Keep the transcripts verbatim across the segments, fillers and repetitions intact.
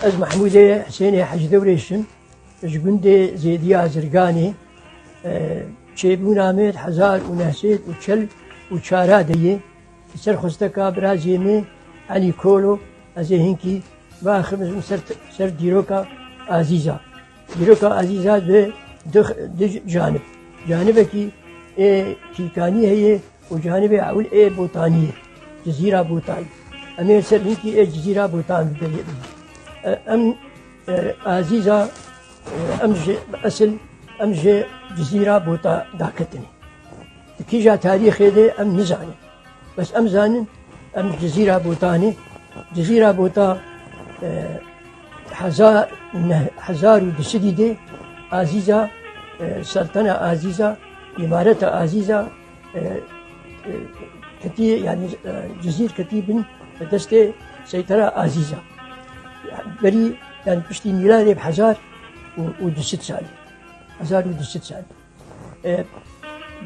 Ez Mehmûdê Hesênê Hecdewrêş im, ji gundê Zêdiya Zirganê. E, çêbûna me di hezar û neh sed û çel û çar de ye. Li ser xwesteka birazê me Elî Kolo, ez ê hinkî biaxivim ser, ser dîroka Azîza. Dîroka Azîza bi du, du canib. Canibekî ê Kîkanî heye, û canibê ewil ê Botaniyê, Cizîra Botan. Em ê ser hinkî ê Cizîra Botan bibêjin. E, em, e, Azîza, e, em ji esil, em ji Cizîra Bota daketinê. Di kîja tarîxê de em nizanin. Bes em zanin, em Cizîra Botanê. Cizîra Bota, e, heza-, ne-, hezar û du sedî de Azîza, e, Seltena Azîza, Îmareta Azîza, e, e, ketî, yanî, e, Cizîr ketî bin destê Seytera Azîza. Berî, yanî piştî mîladê bi hezar û, û du sed salî. Hezar û du sed salî. E,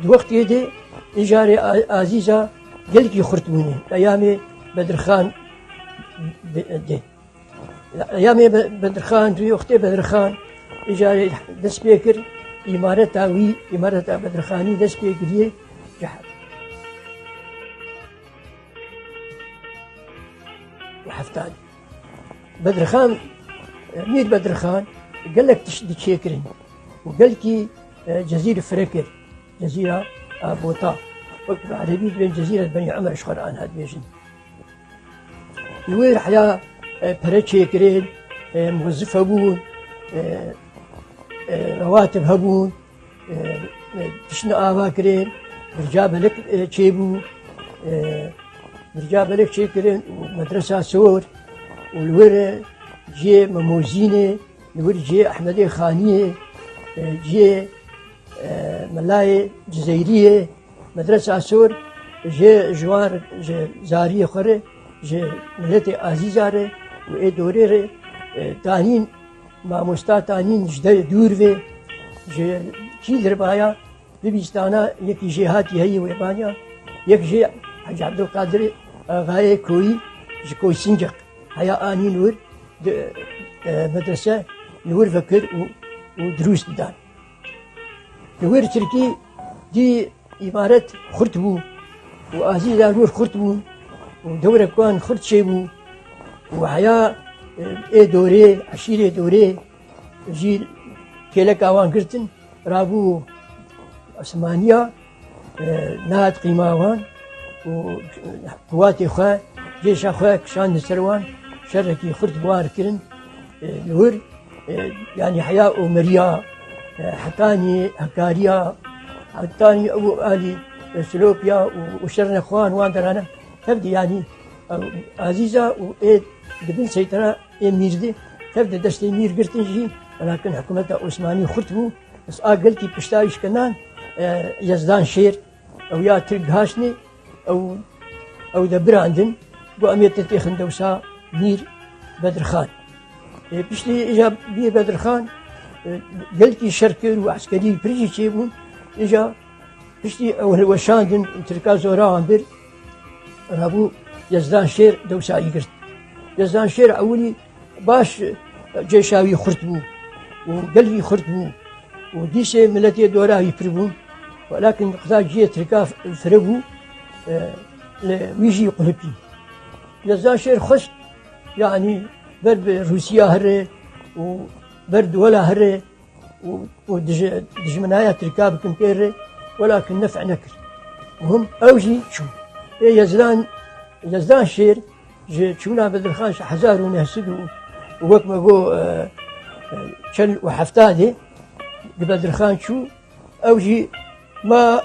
di wextê de îjarê A-, Azîza gelkî xurt bûne. Eyamê Bedirxan de, de. Eyamê Be-, Bedirxan, di wextê Bedirxan îcarê dest pê kir, îmareta wî, îmareta Bedirxanî dest pê kiriye. Û heftan. Bedirxan, e, Mîr Bedirxan gelek tişt diçêkirin û gelkî, e, cezîr fire kir. Cezîra, e, Bota. Wek bi erebî dibên Cezîret Benî Umer ji xwe re anha dibêjin. Li wir heya, e, pere çêkirin, e, muwezif hebûn, e, e, rewatib hebûn, e, e, tiştine ava kirin, birca belek, e, çêbû, e, birca belek çêkirin û medresa sor û li wir, e, cihê Memozînê, li wir cihê Ehmedê Xaniyê, e, cihê, e, Melayê Cizeyriyê, Medresa Sor ji ji wan, ji zariyê xwe re, ji miletê Azîza re û ê dorê re, e, tanîn, mamosta tanîn ji de dûr ve, ji kî dirbaya, bibîstana yekî jêhatî heyî wê banya, yek jê Hecî Ebdulqadirê Axayê Koyî ji Koysincek heya anîn wir di, e, medrese li wir vekir û, û dirûst didan. Li wir tirkî dî îbaret xurt bû û Azîza li wir xurt bû û dewrek wan xurt çêbû û heya, e, ê dorê, eşîrê dorê jî kêleka wan girtin, rabû Osmaniya, e, nehat qîma wan û quwatê xwe, cêşa xwe kişandin ser wan, şerekî xurt bi wan re kirin, e, li wir, e, yanî heya Omeriya, e, hetanî Hekariya, hetanî ew alî, e, Silopiya û, û şerine xwe an wan derane. Tevdî yanî, e, Azîza û ê di bin seytera ê mîr de, tev de destê mîr girtin jî, welakin hikûmeta Osmanî xurt bû, bes a gelkî pişta îşkenan, e, Yezdan Şêr, ew ya Tirk dihaştinê, ew, ew de birandin, got, "Em ê te têxin dewsa Mîr Bedirxan." E, piştî îja Mîr Bedirxan, e, gelkî şer kir û eskerî pir jî çêbûn. Îja piştî ew hilweşandin, Tirka zora wan bir, rabû Yezdan Şêr dewsa wî girt. Yezdan Şêr ewilî baş, e, cêşa wî xurt bû û gel wî xurt bû û dîsê miletê dora wî pir bûn. Welakin qida cihê Tirka f-, fire bû, e, li wî jî qulipî. Yezdan Şêr xwest, yanî ber bi Rûsiya here û ber duwela here û, û dij-, dijminaya Tirka bikin pê re, welakin nef'e nekir. Muhim ew jî çû. Ê Yezdan, Yezdan Şêr ji çûna Bedirxan ji hezar û neh sed û, û wek me got, e, e, çel û hefta de di Bedirxan çû, ew jî ma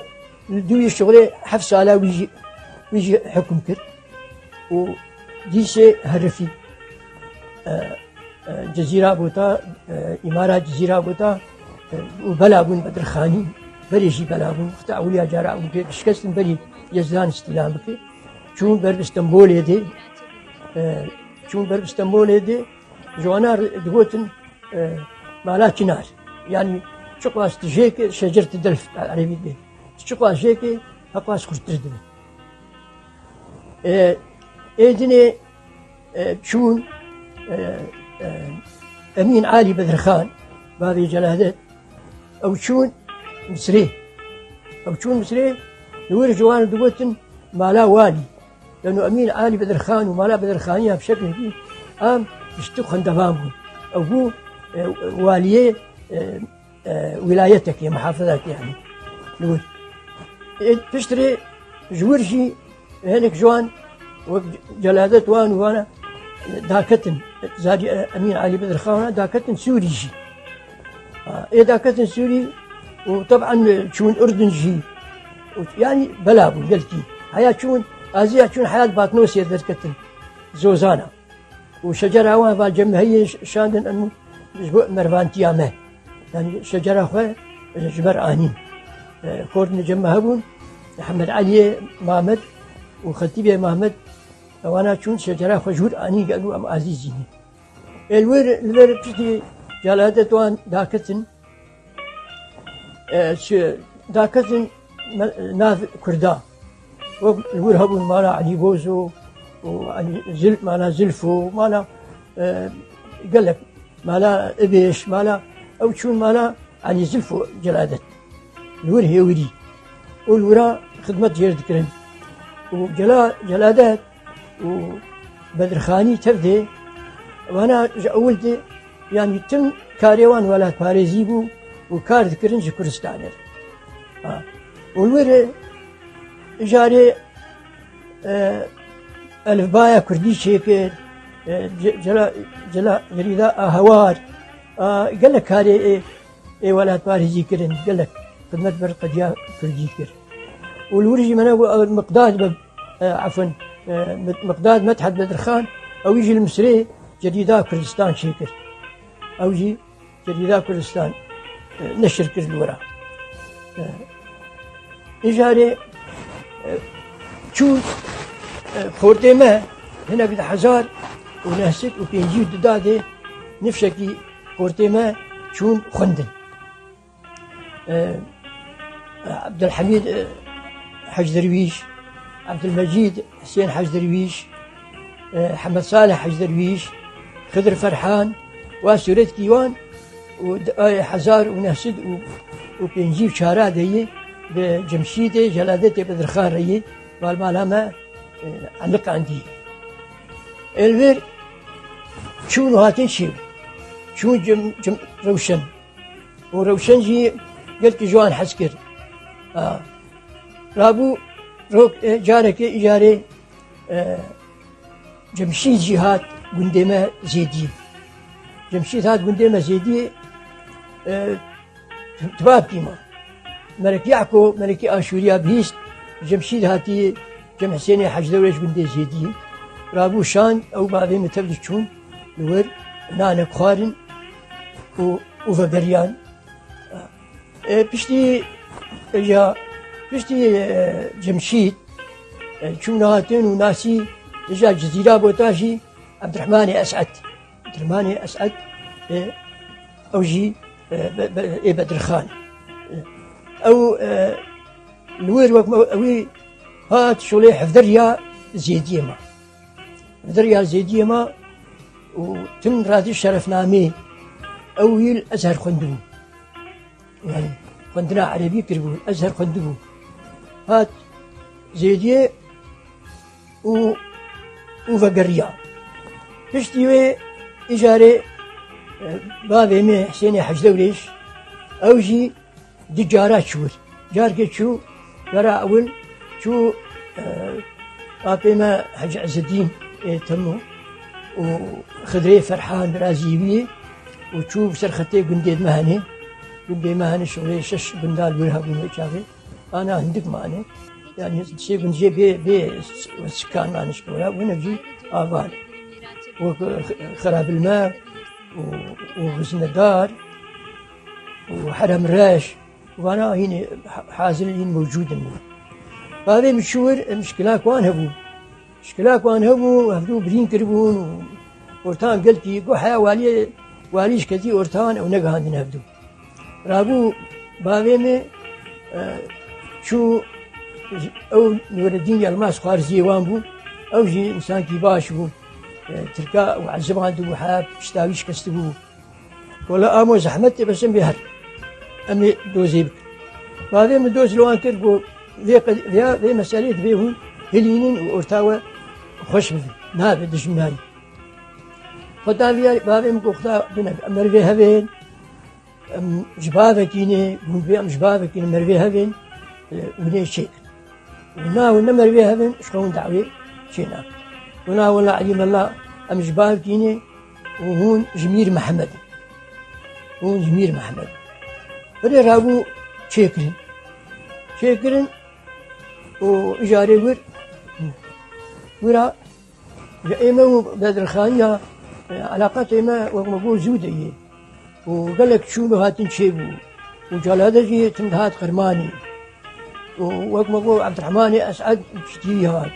li dûyê şixulê heft sala wî jî, wî jî hukm kir û dîsê herifî, e, e, Cizîra Bota, e, îmara Cizîra Bota, e, û bela bûn Bedirxanî, berê jî bela bûn. Wexta ewiliya cara û pê şikestin berî Yezdan îstîlam bike. Çûn ber bi Stenbolê de, e, çûn ber bi Stenbolê de, ji wana re digotin, e, mala çinar. Yanî çiqas tu jêke şecer tu delf erebî dibê. Tu çiqas jêke heqas xurttir dibe. E, ê dinê, e, çûn, e, Emîn Alî Bedirxan, bavê Celadet, ew çûn Misrê. Ew çûn Misrê, li wir ji wan digotin mala walî. Leno Emîn Alî Bedirxan û mala Bedirxaniya bi şeklekî am piştî xwendevan bûn. Ew bû, e, waliyê, e, e, wîlayetekê, muhafizakê, yanî, li wir. Ê, piştre ji wir jî hinek ji wan wek Celadet wan û wana daketin, zarî, e, Emîn Alî Bedirxan wana daketin Sûrî jî. Ha, ê daketin Sûrî û teban çûn Urdun jî. Û, yanî bela bûn gelkî. Heya çûn, aziya çûn heya Batnosê derketin. Zozana. Û şecera wan va cem heyê ş-, şandin em ji bo mervantiya me. Yanî şecera xwe, e, ji ber anîn. E, xortine cem me hebûn, Mihemed Eliyê Mamed û Xetîbê Mamed, ewana çûn şecera xwe ji wir anîn, gelo em azîzî ne. Ê li wir, li vir piştî Celadet wan daketin, e, çi, daketin me-, nav Kurda. Wek li wir hebûn mala Elî Bozo û Elî Zil-, mala Zilfo, mala, e, gelek, mala Ibêş, mala, ew çûn mala Elî Zilfo Celadet. Li wir hêwirî. Û li wira xidmet jêr dikirin. Û Cela-, Celadet û Bedirxanî tevdê, wana ji ewil de, yanî tim karê wan welatparêzî bû û kar dikirin ji Kurdistanê re. Ha. Û li wir îcarê, e, elifbaya kurdî çêkir, e, ce-, cela, cela, cerîda a hewar, a, gelek karê, e, ê welatparêzî kirin, gelek xidmet ber qediya kurdî kir. Û li wir jî me ne got, ew Miqdad be, e, efin, e, Mi-, Miqdad Medhed Bedirxan, ew jî li Misirê cerîda Kurdistan çêkir. Ew jî cerîda Kurdistan, e, neşir kir li wira. E, Îcarê, e, çûn, e, xortê me hinek di hezar û neh sed û pêncî û du da de nifşekî xortê me çûn xwendin. E, Ebdulhemîd, e, Hec Derwîş, Ebdulmecîd Husên Hec Derwîş, e, Hemed Salih Hec Derwîş, Xidir Ferhan, wa sûretkî wan û di ayê hezar û neh sed û pêncî û çar de yê bi Cemşîdê Celadetê Bedirxan re yê balmala me, e, eliqandî. Ê li vir çûn û hatin çi? Çûn Cem-, Cem-, Rewşen. Û Rewşen jî gelkî ji wan hez kir. A, rabû rok, e, carekê îcarê, e, Cemşîd jî hat gundê me Zêdiyê. Cemşîd hat gundê me Zêdiyê, e, tu-, tibab tîma. Melek Yako, Melekî Aşûriya bihîst, Cemşîd hatî, Cem Husênê Hecdewrê ji gundê Zêdiyê. Rabû şand, ew bavê min tev diçûn, li wir nanek xwarin û, û vegeriyan. E, piştî, e, ya, piştî, e, Cemşîd, e, çûn hatin û nasî, e, ja Cizîra Botajî, Ebdirehmanê Esed. Ebdirehmanê Esed, e, ew jî, e, be-, be-, ê Bedirxan. E, ew, e, li wir wek me, ewî hat şolê hevderiya Zêdiyê me. Hevderiya Zêdiyê me û tim radî şerefnamê ew yî li Ezher xwendibû. Yanî xwendina erebî kiribû, Ezher xwendibû. Hat Zêdiyê û, û vegeriya. Piştî wê îcarê, e, bavê me Husênê Hecdewrêş, ew jî du cara çû wir. Carkê çû, cara ewil çû, e, apê me Hecî Ezzedîn, ê Temo û Xidrê Ferhan birazî wî û çû ser xetê gundê me hene. Gundê me hene şolê şeş gunda li wir hebûn wê çaxê. Ana hindik mane. Yanî sê gund jê bê, bê sikan mane ji pora. Wine jî ava ne. Wek Xirabilmer û, û Xiznedar û Herem Reş. Vana hînî ha-, hazir hîn mewcûd in. Bavê min çû wir, em şikilak wan hebû. Şikilak wan hebû, hevdû birîn kiribûn û ortan gelkî, go heya waliyê, walî ji kezî ortan ew negihandin hevdû. Rabû bavê min, e, çû ew Nûreddîn Yilmaz xwarziyê wan bû. Ew jî însankî baş bû. e, Tirka û eziband û he pişta wî şikestibû. Wela amo zehmet tê, bes em bê her. Em ê dozê bikin. Bavê min doz li wan kir, got, vê qe-, vê, vê meselê divê hûn hilînin û orta we xweş bibin. Nabe dijminarî. Xweda vîya bavê min got, xweda bine, em merivê hevên, em ji bavekî ne, hûn divê em ji bavekî ne, merivê hevên, e, hûn ê çêkin. Û na hûn ne merivê hevên, ji xwe hûn dawê çê nakin. Û na wela elîmela, em ji bavekî ne û hûn ji Mîr Mihemed in. Hûn ji Mîr Mihemed in. Birê rabû çêkirin. Çêkirin û îcarê wir, wira ji ême û Bedirxaniya, e, eleqetê me wek me got zû de yê. Û gelek çûn û hatin çêbû. Û Calade jî tim dihat Qirmanî. Û wek me got Ebdirehmanê Esed ji dî wî hat.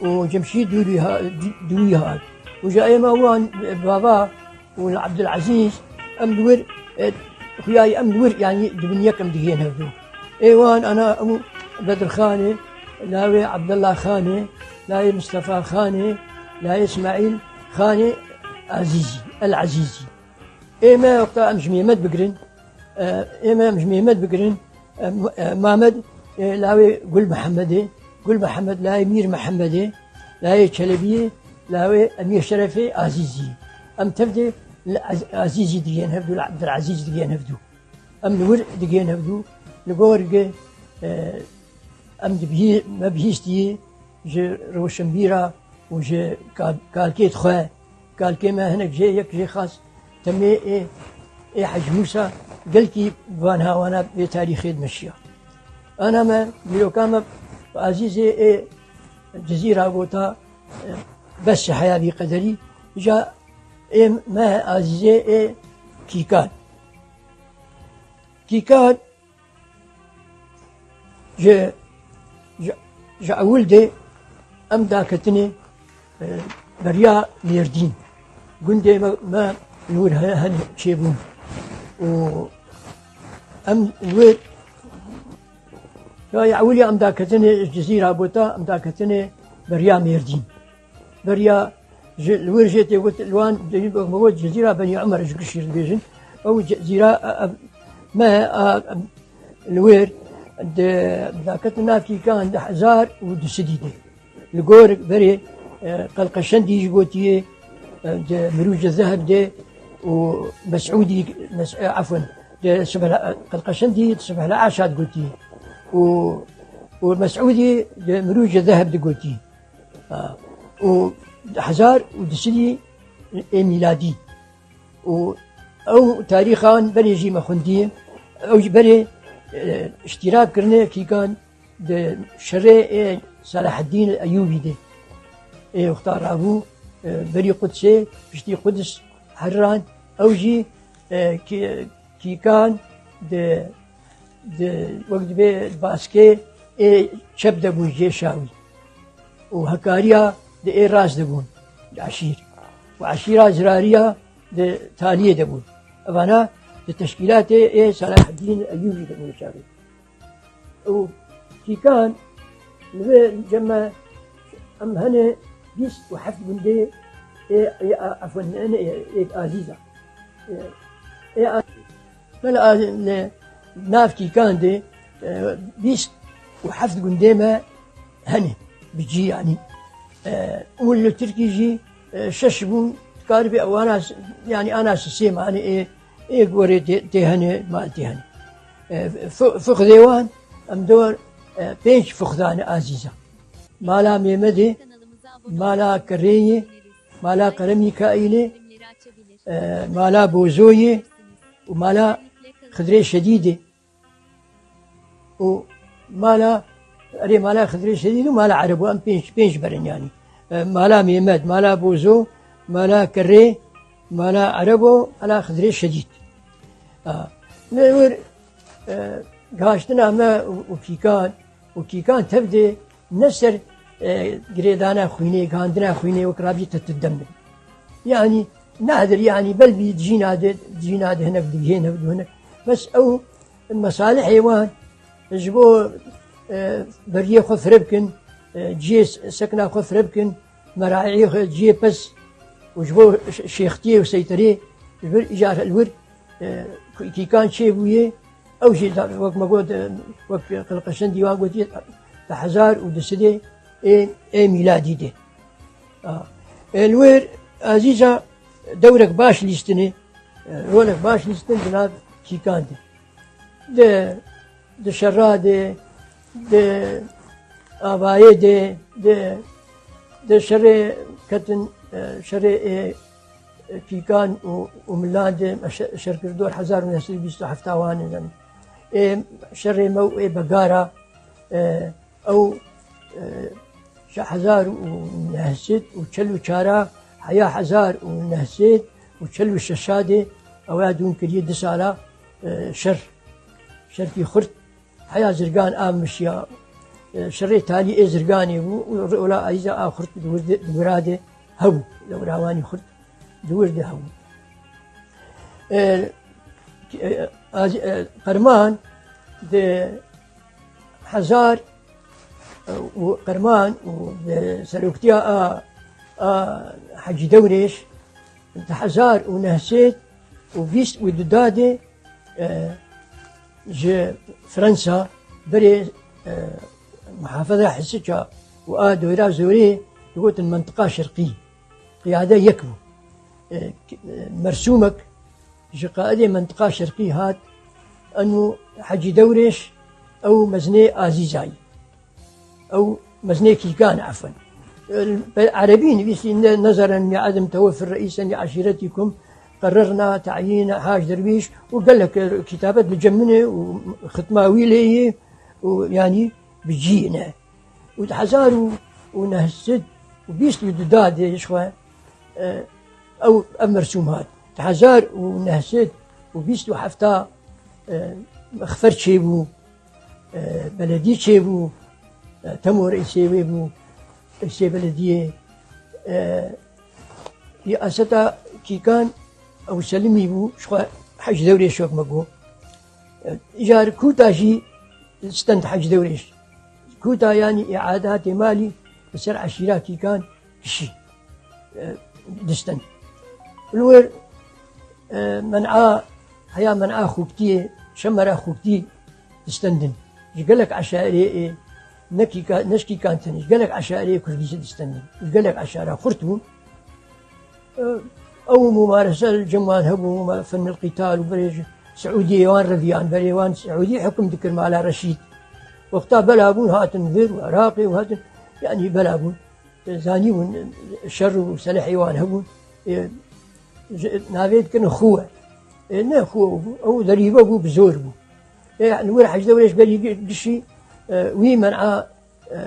Û Cemşîd dû wî ha-, dû wî hat. Û ji ême wan, e, bava û li Ebdulezîz, em li wir, e, xuya ye em li wir, yanî di bin yekem digihên hevdû. Ê wan ana hemû Bedirxanê, lawê Ebdullah Xanê, lawê Mistefa Xanê, lawê Îsmaîl Xanê Ezîzî, El Ezîzî. Ê me wexta em ji Mêmed bigirin, e, ê me em ji Mêmed bigirin, e, M-, e, Mamed, e, lawê Gul Mihemedê, Gul Mihemed lawê Mîr Mihemedê, lawê Çelebiyê, lawê Emîr Şerefê Azîzî. Em tevdê li Ez-, Azîzî digihên hevdû, li Ebdulezîz digihên hevdû. Em li wir digihên hevdû, li gor ge, e, em dibihî-, me bihîstî ji roşenbîra û ji kal-, kalkê xwe, kalkê me hinek jê yek jê xas temê ê, ê Hec Mûsa gelkî van hawana vê tarîxê dimeşiya. Ana me, dîroka me, Azîzê ê Cizîra gota, e, bes ji heya vî qederî, îca ê me Azîzê ê Kîkan. Kîkan ji, ji, ji ewil de em daketinê, e, beriya Mêrdîn. Gundê me, me li wir he-, hen çêbûn. Û em li wir, ya, ya ewil ya em daketinê Cizîra Bota, em daketinê beriya Mêrdîn. Beriya ji, li wir jê tê got, li wan, me got Cezîra Benî Umer ji gişî dibêjin. Ew Cezîra, e, e, me, e, e, li wir di, daket nav Kîkan di hezar û du sedî de. Li gor berê, e, Qelqeşendî jî gotiye, e, di Mirûce Zeheb de û Mesûdî, Mes-, e, efwen, di Sibhla-, Qelqeşendî di Sibhla Aşa digotiye. Û, û Mesûdî di Mirûce Zeheb digotiye. Ha, û hezar û du sedî ê mîladî. Û ew tarîxan berê jî me xwendî, ew jî berê, e, îştîrak kirine Kîkan di şerê ê Selaheddîn Eyûbî de. Ê wexta rabû, e, berî Qudsê, piştî Quds heriran, ew jî, e, Kî-, Kîkan di, di, wek dibê baskê ê çep de bûn jê şawî. Û Hekariya di ê rast de bûn, di eşîr. Û eşîra Zirariya di taliyê de bûn. Evana di teşkîlatê ê Selaheddîn Eyûbî de bûn şawî. Û Kîkan li vê cem me em hene bîst û heft gundê ê, ê, efendim, ê, ê Azîza. Ê, ê, me li, li nav Kîkan de, e, bîst û heft gundê me hene, bi cî yanî. E, û li Tirkî jî, e, şeş bûn, dikaribê ewana s-, yanî ana sisê me, yanî ê, ê gorê tê, tê hene, mal tê hene. E, fi-, fixdê wan, em dor, e, pênc fixdane Azîza. Mala Mêmedê, mala Kerrêyê, mala Qere Mîkaîlê, e, mala Bozoyê û mala Xidrê Şedîdê. û mala, erê, mala Xidrê Şedîd û mala Erebo, em pênc, pênc berin yanî. E, mala Mêmed, mala Bozo, mala Kerrê, mala Erebo, mala Xidrê Şedîd. A, li wir, e, gihaştina me û, û Kîkan, û Kîkan tevdê ne ser, e, girêdana xwînê, gihandina xwînê wek rabî te tu dem bin. Yanî nadir, yanî belbî cîna de, cîna de hinek digihên hev du hinek. Bes ew mesalihê wan ji bo, e, beriyê xwe fire bikin, e, cihê s-, sekna xwe fire bikin, meraîyê xwe, cihê pez, û ji bo ş-, şêxtiyê û seyterê ji vir îcar li wir, e, kîkan çêbûye. Ew jî da-, wek me got, e, wek Qilqeşendî wan gotiye, di hezar û du sedê ê, ê mîladî de. A, ê li wir Azîza dewrek baş lîstinê, e, rolek baş lîstin di nav kîkan de. Di, di şerra de, di avayê de, di, di şerê ketin, e, şerê ê, e, kîkan û, û milan de me şe-, şer kir dor hezar û neh sed û bîst û hefta wan in. Ê şerê me û ê begara, e, ew, e, ji hezar û neh sed û çel û çar a heya hezar û neh sed û çel û şeş a de ew ya dûn kiriye du sala, e, şer. Şerkî xurt heya zirgan a mişiya, e, şerê talî ê zirganê bû û rola Azîza a xurt di wir de, di wira de hebû. Lewra wanî xurt di wir de hebû. E, e, Azî-, e, Qerman di hezar û Qerman û bi seroktiya a, a Hecî Dewrêş di hezar û neh sed û bîst û du da de, e, ji Fransa berê, e, muhafeza Hisiça û a doyra zorê digotin mentiqa şerqî. Qiyade yek bû. E, k-, e, mersûmek ji qaidê mentiqa şerqî hat, eno Hecî Dewrêş, ew mezinê Azîzayî. Ew mezinê kîkan, efwen. E, bi erebî nivîsî, ne-, nezeren li adem tewefir reîsen li eşîretikum, qerrerna teyîn Hac Derwîş û gelek, e, kîtabet li cem min e û xitma wî lê ye û yanî bi cî ne. Û di hezar û neh sed û bîst û du da de ji xwe, e, ew, ev mersûm hat. Di hezar û neh sed û bîst û hefta, e, mexfer çêbû, e, beledî çêbû, e, Temo reîsê wê bû, reîsê belediyê, e, Riyaseta kîkan ew Selimî bû, ji xwe Hecî Dewrêş wek me got. E, îcar Kûta jî stend Hecî Dewrêş. Kûta yanî îadatê malî li ser eşîra kîkan kişî, e, distend. Li wir, e, men'a, heya men'a Xûktiyê, şemera Xûktî distendin. Ji gelek eşarê, e, ne kîka-, ne ji kîkan tenê, ji gelek eşarê Kurdî jî distendin. Ji gelek eşara xurt bûn. E, ew mumarese li cem wan hebû, ma fennil qîtal û berê ji Siûdiyê wan reviyan, berê wan Siûdî hukm dikir mala Reşîd. Wexta bela bûn hatin vir û Iraqê û hatin, yanî bela bûn. E, zanîbûn, e, şer û selehê wan hebûn. E, ji, navê dikirin xûwe. E, ne xûwe bû, ew derîbe bû, bi zor bû. E, li wir Hecî Dewrêş berî gi-, gişî, e, wî men'a, e,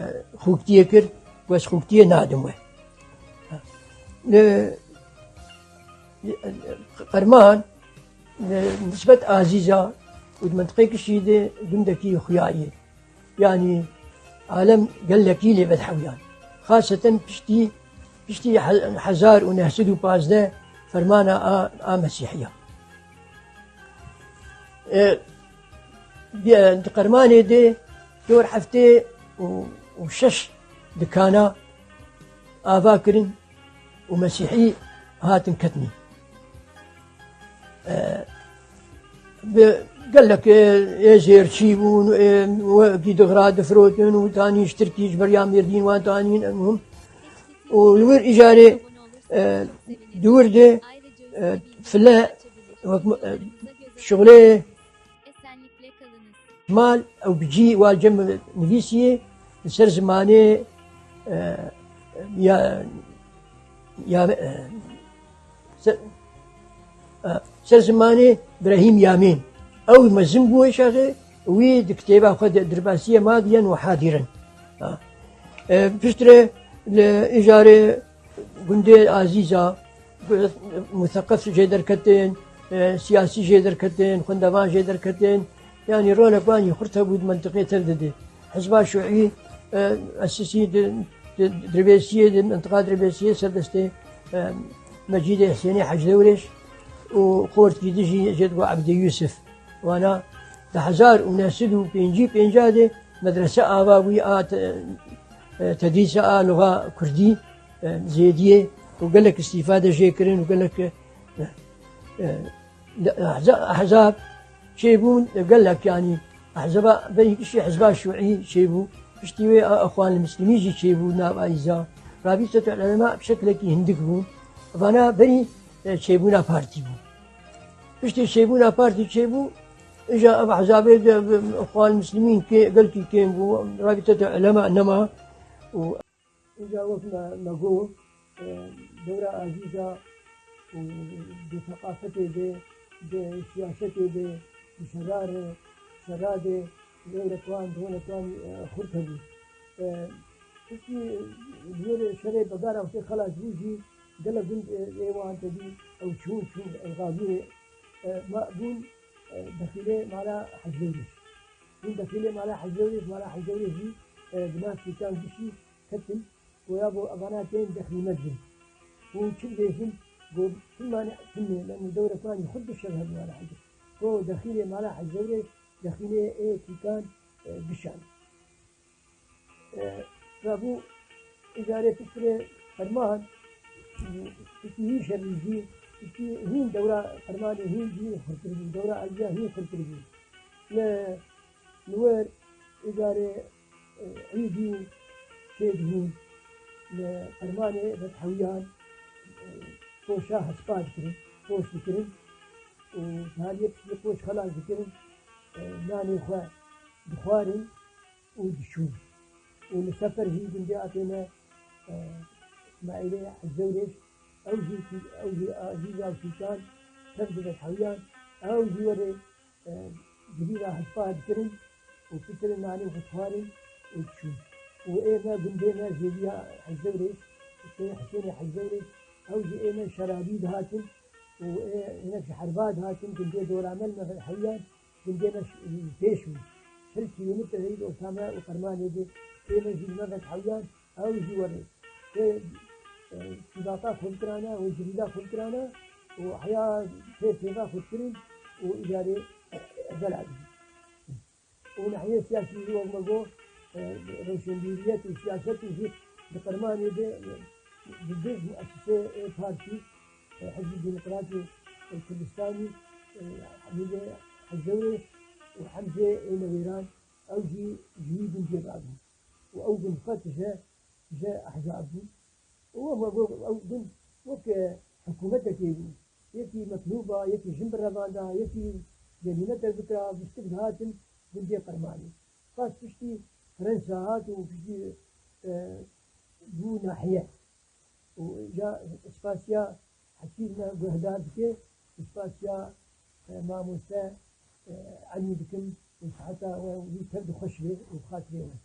Xûktiyê kir, got, ez Xûktiyê nadim we. E, Qerman, e, nisbet Azîza û di mentiqê kişî de gundekî xuya ye. Yanî alem gelekî lê vedhewiyan. Xaseten piştî, piştî he-, hezar û neh sed û pazdeh fermana a, a Mesîhiya. E, di, di Qermanê de dor heftê û, û şeş dikana ava kirin û Mesîhî hatin ketinî. E, bi gelek, e, ê zêrçî bûn, ê wekî dixra difirotin û tanî ji Tirkî ji beriya Mêrdîn wan tanîn, em hûn. Û li wir îcarê, e, di wir de, e, file, wek, e, şixulê mal ew bi cî wan cem nivîsiyê li ser zimanê, e, ya, ya, e, ser, e, ser zimanê Brehîm Yamên. Ew mezin bû şexê, wî di kitêba xwe de Dirbasiye Madiyen û Hadirin. Ha. E, piştre li îjarê gundê Azîza, museqef jê derketin, e, siyasî jê derketin, xwendevan jê derketin. Yanî rolek wan jî xurt hebû di mentiqê tev de dê. Hizba Şuî, e, esisî di, di Dirbêsiyê, di mentiqa Dirbêsiyê ser destê, e, Mecîdê Husênê Hecî Dewrêş û xortkî dijî jê digo Ebdê Yûsif. Wana di hezar û neh sed û pêncî pênca de medrese ava bûyî a te-, e, tedrîsa a luxa kurdî, e, zêdiyê, û gelek îstîfade jê kirin û gelek, e, e, ehza-, ehzab çêbûn, gelek, yanî, ehzaba berî piştî hizba şûî çêbû, piştî wê a Ixwan Muslimî jî çêbû nav a îza. Rabîtetul Ulema bi şeklekî hindik bû. Vana berî, e, çêbûna partî bû. Piştî çêbûna partî çêbû, îja ev ehzabê de, e, Ixwan Muslimîn kê-, gelkî kêm bû, Rabîtetul Ulema nema û Îja wek me, me got, e, dewra Azîza û di seqafetê de, di siyasetê de, di şera re, şera de, dewra wan, dewra wan, e, xurt hebû. E, piştî li wir şerê Begara wextê xelas bû jî, gelek gund, e, ê wan tevî ew çûn, çûn, ew xabûnê, e, ma bûn, e, dexîlê mala Hecdewrêş. Bûn dexîlê mala Hecdewrêş, mala Hecdewrêş jî, e, bi nav kêkan gişî ketin. Goya bo evana tên dexî me dibin. Û çi dibêjin? Go, çimanê, çimê, leno dewrek wan jî xwe du şev hebû mala Hecê. Go dexîlê mala Hecê were, dexîlê ê kîkan, e, gişan. E, rabû îcarê pitirê ferman, e, piştî hîn şevî jî, piştî hîn dewra fermanê hîn jî xurtir bû, dewra Aliya hîn xurtir bû. Li, li wir îcarê, e, îdî çêdibûn, li fermanê Fethawiyan, e, qoşa hespa dikirin, qoş dikirin û taliyê piştî qoş xelas dikirin, e, nanê xwe dixwarin û diçûn. Û li sefer jî gundê atêne, e, Îsmaîlê Hecewrêş, ew jî, ew jî Azîza û Sûltan tev di Fethawiyan, ew jî were e, girî re hespa dikirin û piştre nanê xwe dixwarin û diçûn. Û ê me gundê me Zêviya Hezewrêş, Husê-, Husênê Hezewrêş, ew jî ê me şerabî dihatin û ê hinek ji herba dihatin, gundê Doramel me hewiyan, gundê me ş-, pêş bû. Çil kîlometre heyî orta me û Qermanê de ê me jî li me ve hewiyan, ew jî werê. Tê, e, çîdata xwe bikirane û cirîda xwe bikirane û heya tê pêva xwe dikirin û îdarê bela dibin. Û nahiyê siyasî jî wek me got, e, rewşenbîriyet û siyaset jî di Qermanê de, e, bi vê muesesê ê partî, e, Hizbê Demokratî Kurdistanî, e, Hemîdê Hezewrê û Hemzê ê Newêran, ew jî ji wî gundê rabûn. Û ew gund qet ji, ji ehzab bûn. Û ew, ew, ew gund wek, e, hikûmetekê bû. Yekî metlûba, yekî jin birevanda, yekî gelîne derbikira, giştik dihatin gundê Qermanê. Qas piştî Fransa hat û piştî, e, bû nahiye. Û ja spasiya hekîm me guhdar dike, spasiya, e, mamoste, e, Elî dikim û siheta we û wî tev di xweş be û bi xatirê we.